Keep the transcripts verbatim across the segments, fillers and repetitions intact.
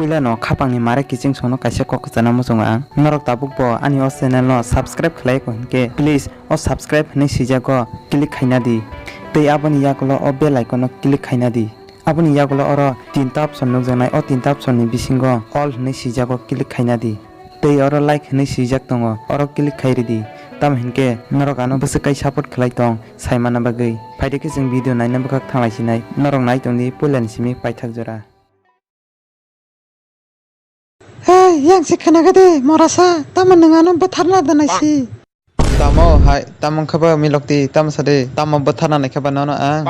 Puila no khapang ni mare kiching songno kaisa kok kwchana muchungo ang. Norok tabuk bo ani o channel no subscribe khlai ko hinkhe please o subscribe hinwi swijak o click khaina di. Tei aboni yagulo o bell icon no click khaina di. Aboni yagulo oro tinta option nukjaknai, o tinta option ni bisingo all hinwi swijak o click khaina di. Tei oro like hinwi swijak tongo, oro click khai ridi. Tamo hinkhe norok ano bwswk kai support khlai tong saimana bagwi. Phaidi khe chwng video naina bwkhak thanglai sinai. Norok nai tongdi puilani simi paithak jora. Hey, yang se khna khe de, morasa, tamo nwng ano bwtharna da nai si? Tamo hai, tamo wngkha ba milokti, tamo sa de, tamo bwtharna nai khe ba nono ang?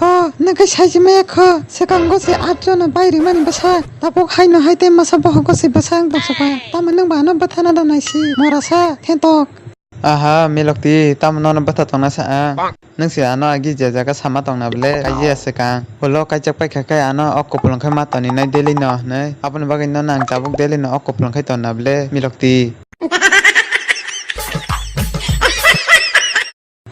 O, nwng khe sai se maya kho, swkango se atjono bai rimani bwsa, tabuk haino hai tei masa bohogo se bwsa wng tong sokha. Tamo nwng ba ano bwtharna da nai si, morasa, thentok. Aha, milokti, tamo nono bwtha tongna sa ang? Nwng se ano agi je jaga sama tongna bwle, kaiya swkang. Ulo kaijak paikha khe ano o kupulung khai ma toninai daily no hinwi. Aboni bagwi nono ang tabuk daily no o kupulung khai tonna bwle, milokti.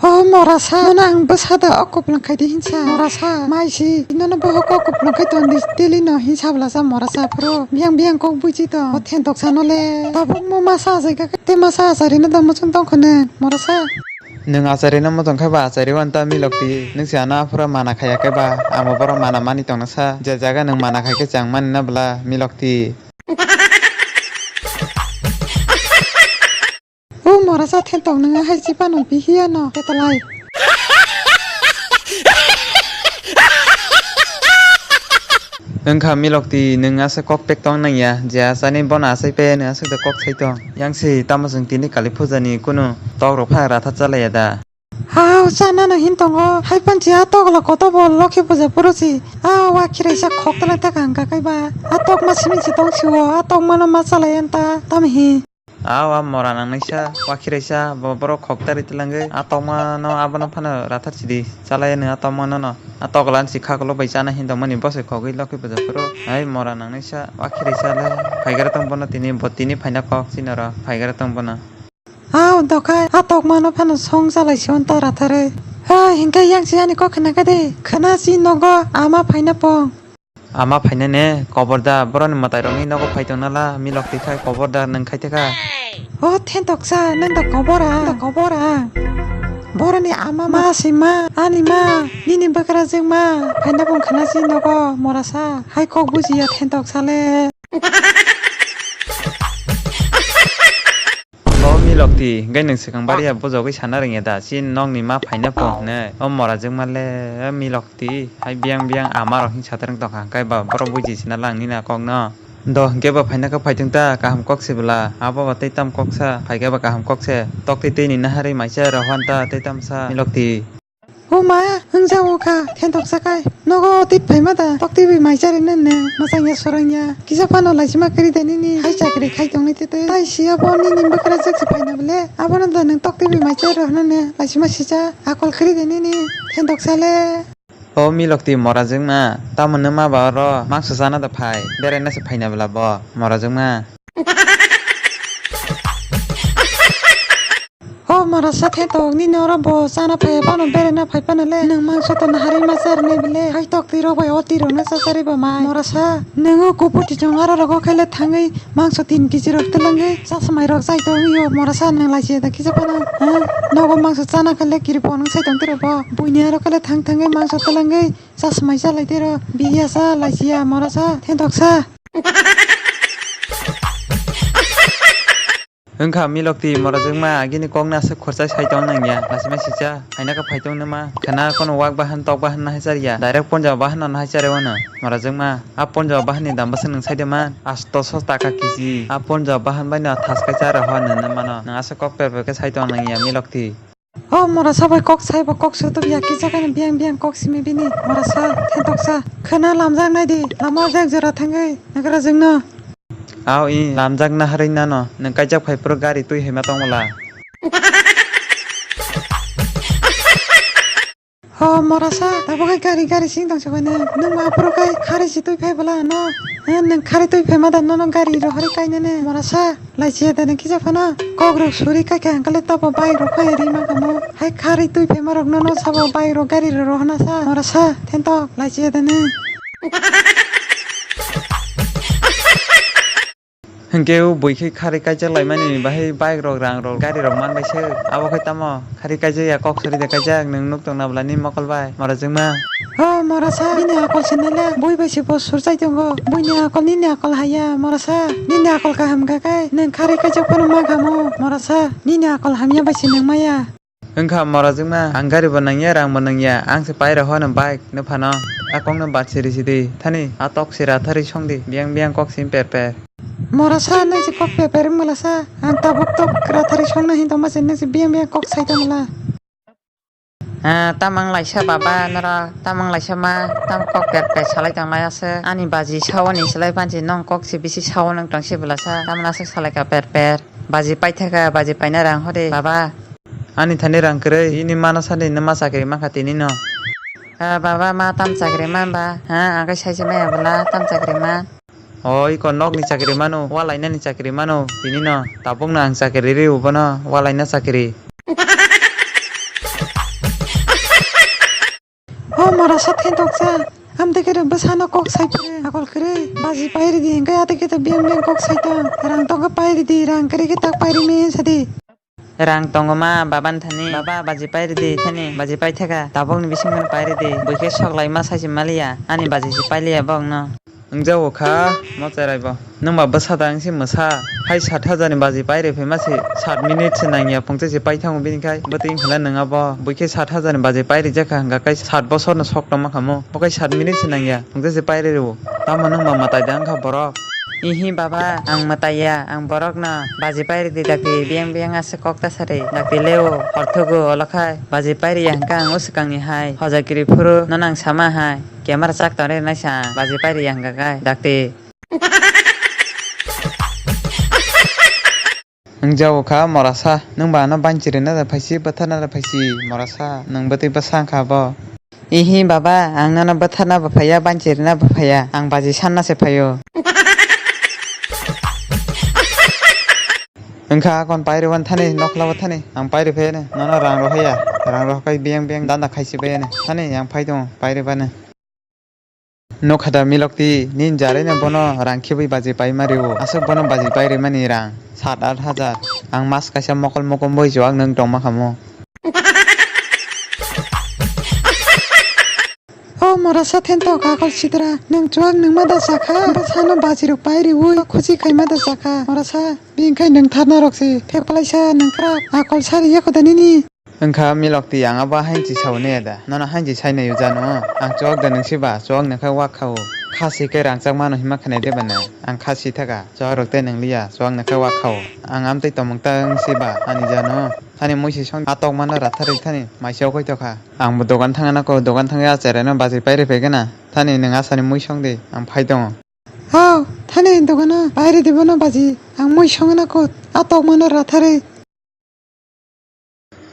O morasa, nono ang bwsa da o kupulung khai di hinsa. Morasa, mai si, nono bohok o kupulung khai ton di daily no hinsa bwlasa morasa phuru. Biyang biyang kok buji tong. O thentok sano le. Tabuk mo masa ajai kha khe, te masa ajai rina da muchung tong khone, morasa. Nwng achari no muchung khai ba achari wan ta milokti. Nwng se ano aphuru mana khaiya khe ba, amo borok mana mani tongna sa. Je jaga nwng mana khai khe chang mani na bwla milokti. O morasa thentok nwng hai chipano bihiya no ketalai. Wngkha milokti, nwng aswk kok pek tong nangya, je asani bono asai pe nwng aswk de kok sai tong. Yang se tamo chwng tini kali puja ni kunu tok rok phai ratha chalaiya da? Hao, chana no hin tongo, hai panchi a tokla koto bo lokhi puja puro si. A wa khirai sa khok tala ta kang ka kai ba. A tok ma simi si tong si wo, a tok ma no ma chalai anta, tam hi. Aw, a mora nangnaisa, wakhiraisa, bo borok khok tari twlangwi, a tongmano abono phano rathar sidi, chalai nw a tongmano no, a toklan si khaklo bai chana hin tongmani bosoi khogwi lokhi puja phuru, ai mora nangnaisa, wakhiraisa le, phaigra tong bono tini, bo tini phaina kok chini oro, phaigra tong bono. Aw, dokhai, a tokmano phano song chalai si on ta ratharwi. Ha, hinkhe yang si ani kok khna khe de, khna si nogo, ama phaina pong. Ama phainani kobor da, boroni mwtai rokni nogo phai tongna la, milok twi khai kobor da, nwng khai teka. O thentok sa, nwng da kobor ang, da kobor ang. Boroni ama ma si ma, ani ma, nini bwkrajwk ma, phaina bung khna si nogo, mora sa, hai kok bujiya thentok sa le. O milokti, hingke nwng swkang bariya bujogwi sana rwngya da? Chini nokni ma phaina po hwnwi. O mora jwkma le, o milokti, hai biyang biyang ama rok hing satrwng tongkha, hingke ba borok buji sina lang nini a kokno. Do hingke ba phaina khe phaithwng ta, kaham kok se bwla. Abo ba tei tam kok sa, phaikhe ba kaham kok se. Tok twi twi ni naharwi maisa rohon ta, tei tam sa milokti. O ma, wngjago kha, thentok sakai. Nogo twi phaima da, tok twi bai mai chari nene, mwchangya sorongya. Kisa phano laisima kwrwi de nini, hai chakri khai tongni tete. Tai siya bo nini bwkrajak se phaina bole. Abono da nwng tok twi bai mai chari rw hwnane, laisima sija, akol kwrwi de nini, thentok sale. O milok twi mora jwkma, tamo nw ma ba oro, mangso chana da phai, beraina se phaina bwla bo, mora jwkma. O mora sa the tok nini oro bo chana phai phano beraina phai phano le nwng mangso to naharwi ma charnai bole hai tok twi rok bai o twi rok no cha chari ba mai mora sa nwng o kuputi chong aro rogo khe le thangwi mangso tin kg rok twlangwi chasmai rok chai tong yo mora sa nwng lai se da kisa phano ha nogo mangso chana khe le kiri phone sai tong tiro bo buini aro khe le thang thangwi mangso twlangwi chasmai cha lai tiro biya sa lai sia mora sa the tok sa. Wngkha milok twi mora jwkma agini kokno aswk khorchai sai tong nangya, laisima sija, haina khe phai tong nima, khwna kono wak bahan tok bahan no hai charya, direct ponjo bahan no hai chare wano, mora jwkma, a ponjo bahan ni dam bwswk nwng sai de man, asto so taka kg, a ponjo bahan bai no thas kai chare ho nwng nw mano, nwng aswk kok per per khe sai tong nangya milok twi. O mora sa bai kok sai bo kok sotobya kisa khe biyang biyang kok simi bini mora sa thentok sa khwna lamjak nai di lama jak jora thangwi nagra jwngno. Aw i lamjak naharwi nano nwng kaijak phai phuru gari twi hai ma tongmala. Ho mora sa tabuk hai gari gari sing tong sokoi nang nwng ma phuru kai khari si twi phai bwla no nwng khari twi phai ma da nono gari rohorwi kainane mora sa. Laisiya da nang kisa phano kok rok suri kai kha hwnkhe le tobo bike rok phai ri ma kamo hai kharwi twi phaima rok no no sabo bike rok gari rok rohorna sa mora sa thento laisiya da nang. Hwnkhe o bui khe khari kaijak laimani bahai bike rok, rang rok, gari rok man bai se. Abo khe tamo khari kaijak ya, kok sari de kaijak, nwng nuk tong na bwla ni mokol bai, mora jwngma. O morasa, nini akol se nai le, bui bai se bo sur chai tongo. Buini akol nini akol hai ya, morasa. Nini akol kaham kha khe nwng khari kaijak phano ma khamo, morasa. Nini akol hamya bai se nwng maya. Wngkha mora jwngma, ang gari bo nangya, rang bo nangya, ang se pai rw hwnwi bike nw phano. A kok no bat siri sidi thani, a tok sira thari song di, biyang biyang kok sim per per. Mora sa, nang se kok per per wng mala sa, ang tabuk tok kwra thari song na hin tongma se, nang se biyang biyang kok sai tong mala. Ah, tamang laisa baba, nora tamang laisa ma, tam kok per per salai tong lai aswk. Ani baji sao ni slai panchi nong kok se bisi sao nang tong se bwla sa, tamna aswk salai ka per per. Baji paithaka, baji paina rang hore, baba. Ani thani rang kwrwi, ini mano sani nima chakri mankha tini no. Ah, baba, ma tam chakri man ba? Ha, ang khe sai se maya bwla, tam chakri man. O, iko nokni chakri mano, walainani chakri mano, tini no. Tabuk no ang chakri ri ubono, walaina chakri. O mora sa thentok cha. Amtwi khe bwsano kok sai phuru akol kwrwi. Baji pai ridi hwnkhe atwi khe biyang biyang kok sai tong. Rang tongkhe pai ridi, rang kwrwi khe tak pai rimi sadi. Rang tongo ma baba ni thani. Baba, baji pai ridi thani. Baji pai thaka. Tabuk ni bising pai ridi. Bui khe sok lai ma sai se maliya. Ani baji se pai liya bok no. Wngjago kha, mo cherai bo. Nwng ba bwsa da wngsi mwsa. Hai sat hajar ni baji pai rwi phaima se sat minute se nangya, phungsa se pai thango bini khai. Bwtwi wngkha na nwng abo. Bui khe sat hajar ni baji pai rijak kha, hwnkha khe sat bosor no sok tongma kha mo. Bo khai sat minute se nangya, phungsa se pai rwi rwo. Tamo nwng ba mwtai da wngkha borok? Ihi baba, ang mwtai ya, ang borok no baji pai ridi dakti, biyang biyang aswk kok ta sari. Dakti leo, hor thugo, olo khai baji pai riya hwnkha ang o swkang ni hai. Hoja kiri phuru no nang sama hai. Camera chak tong rinaisa, baji pai riya hwnkha khe, dakti. Wngjago kha morasa, nwng ba ano banchi rina da phaisi, bwtharna da phaisi, morasa, nwng bwtwi bwsa wngkha bo. Ihi baba, ang nono bwtharna bo phaiya, banchi rina bo phaiya, ang baji sanna se phaio. Wngkha akon pairi wan thani, nokla bo thani, ang pairi phaiya ne, nono rang rohaya, rang rohkai biyang biyang danda khaisi baiya ne, thani ang phai tongo, pairi bane. Nokha da milokti, nini jarai no bono rang khibwi baji paima rwo. Aswk bono baji pai rwmani rang sat aat hajar. Ang mas kaisa mokol mokom boi chuak nwng tongma kha mo. O morasa thentok akol sitra, nwng chuak nwngma da sakha, bwsano baji rok pai rwi khusi khaima da sakha. Morasa, bini khai nwng tharna rok se phek palaisa nwng krak akol sari yakho da nini. Wngkha milokti, ang abo hainchi sao ne da? Nono hainchi sai naio jano? Ang chok da nwng siba, chok nokha wak khao. Khasi khe rangchak mano hima khanai de bana? Ang khasi thaka, chok rok tei nang liya, chok nokha wak khao. Ang amtwi tomung ta wng siba, ani jano? Thani muisi song atok mano rathar rwi thani, maisi okhoi tokha. Ang bo dogan thangna ko, dogan thangya cherai no baji pai rwi phaikhe na. Thani nwng asani mui song di, ang phai tongo. Hao, thani dogano pai rwi di bono baji, ang mui song na ko, atok mano rathar rwi.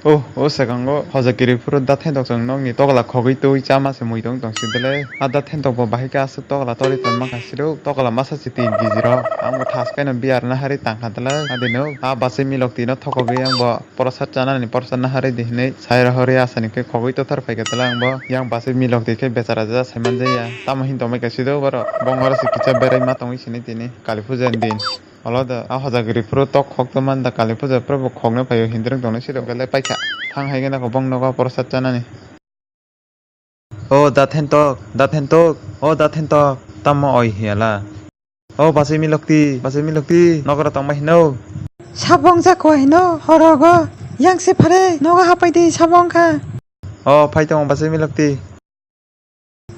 Oh, o swkango hoja kiri phuru da thentok chwng nokni tokla khogwi twi chama se mui tong tong si dele. A da thentok bo bahai khe aswk tokla torwi tongma kha siruk, tokla masa se tin kg rok. Ang bo thas khe no biyar na hari tang kha dele. Adi no a bachwi milok twi no thokogwi ang bo porosat chanani porosat na hari di hinwi sai rohorwi asani khe khogwi tothar phai kha dele ang bo. Yang bachwi milok twi khe bechara ja sai man jaya. Tamo hin tongmai kha sido borok. Bongora se kicha berai ma tongwi sini tini Kali puja ni din. Olo da, a hoja giri phuru tok khok tongma da Kali puja phuru bo khokno phaio hindrwng tongno siro belai paikha. Thang hai gana kobong nogo porosat chanani. O da thentok, da thentok, o da thentok, tamo oi hiya la. O bachwi milokti, bachwi milokti, nogora tongma hino. Sabong jako hino, horogo, yang se phare, nogo hapai di sabong kha. O phai tongo bachwi milokti.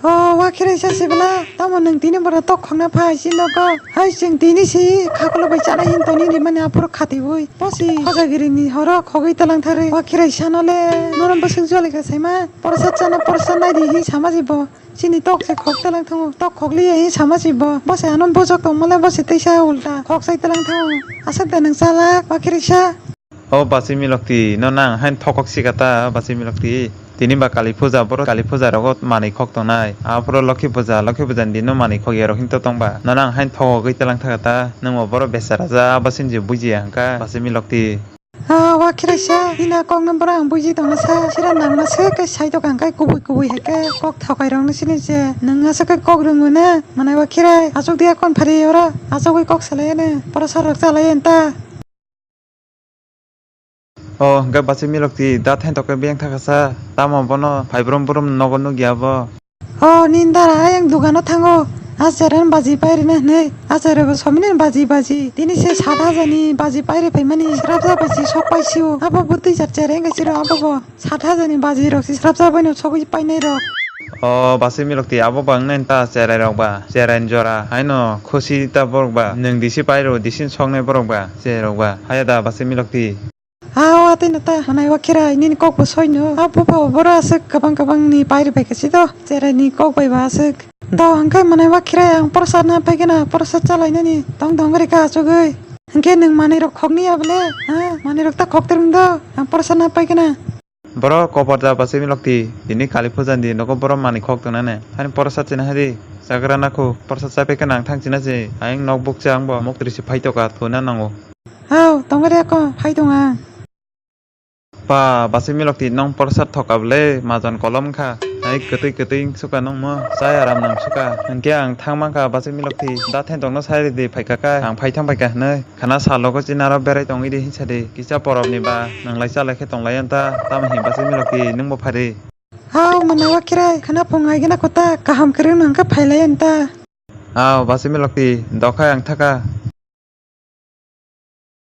O, wakhirai sa sibla, tamo nwng tini borok tok khokna phai si nogo. Hai chwng tini si khakulo bai chana hin toni rimani aphuru khatiwi. Bosi hojagiri ni horo khogwi talang thari. Wakhirai sano le, nono bwswk joli kha saima. Porsa chana porsa nai di hi sama si bo. Chini tok se khok talang thango. Tok khokli ya hi sama si bo. Bosi ano bojok tongma le bosi teisa ulta. Khok sai talang thango. Aswk da nwng chalak, wakhirai sa. O bachwi milokti, no nang hain thokok sika ta, bachwi milokti. Tini ba Kali puja, boro Kali puja rogo manwi khok tongnai. Aphuru Lokhi puja, Lokhi puja ni dino manwi khok ya rok hinto tongba. No nang hain thokogwi talang thaka ta, nwng bo boro bechara ja, bachwi ni je bujiya hwnkha, bachwi milokti. Ah, wa khirai sa, nini kok no bwrang buji tongo sa, sira nangma se kai sai to kang kai kubui kubui hai khe kok thokai rok no sini se, nang asa kai kok rwngo na, manai wa khirai, asuk dia kon phari oro, asuk wi kok salai na, pora sa rok chalai enta. O, hwnkhe bachwi milokti, da thaintok khe biyang thakasa, tamo bono phai brum brum nogo nukya bo. O, nini dara ayang dukano thango, achairano baji pairina hinwi, achairabo somino baji baji, tini se sat hajarni baji pairi phaimani, srapsa bai si sok paisio, abo bo twi jar cherai wngkha siro abobo, sat hajarni baji rok si srapsa baino sogwi painai rok. O, bachwi milokti, abo ba wngnai ta cherai rok ba, cherai jora, haino khusi ta borok ba, nwng disi pairo, disi soknai borok ba, cherai rok ba, haya da bachwi milokti. Ah, o atwi no ta hanai wa khirai nini kok bo soi no. Ah, bupha bo boro aswk kwbang kwbang ni pairi bai kha si do. Cherai ni kok bai ba aswk. Do hwnkhe manai wa khirai ang porsa na pai gana porsa chalai nani tong tong ri kha achugwi. Hwnkhe nwng manwi rok khok ni ya bole? Ha, manwi rok ta khok twrwng do. Ang porsa na pai gana. Boro koporda bachwi milokti, tini kali puja ni nogo boro manwi khok tong nani. Hani porsa china hari chagra nakhu porsa chai pai khe nang thang china se. Ayang nok bukcha ang bo mok trisi phai toka thuna nango. Hao, tongori ako, phai tong ang. Pa, bachwi milokti nong porsa thoka bole, majan kolom kha. Hai kwtwi kwtwi suka nongmo, chai aram nang suka. Hwnkhe ang thang mankha bachwi milokti, da thaintok no sai ridi phaika kai, ang phai thang phaika hinwi. Khana salogo chinaro berai tongwi di hinsa di, kisa porobni ba, nanglai chalai khe tonglai anta, tamo hin bachwi milokti nwngbo phari. Hao, manai wa khirai, khana phung ai gana kota, kaham kwrwng nang khe phailai anta. Hao, bachwi milokti, dokhai ang thaka.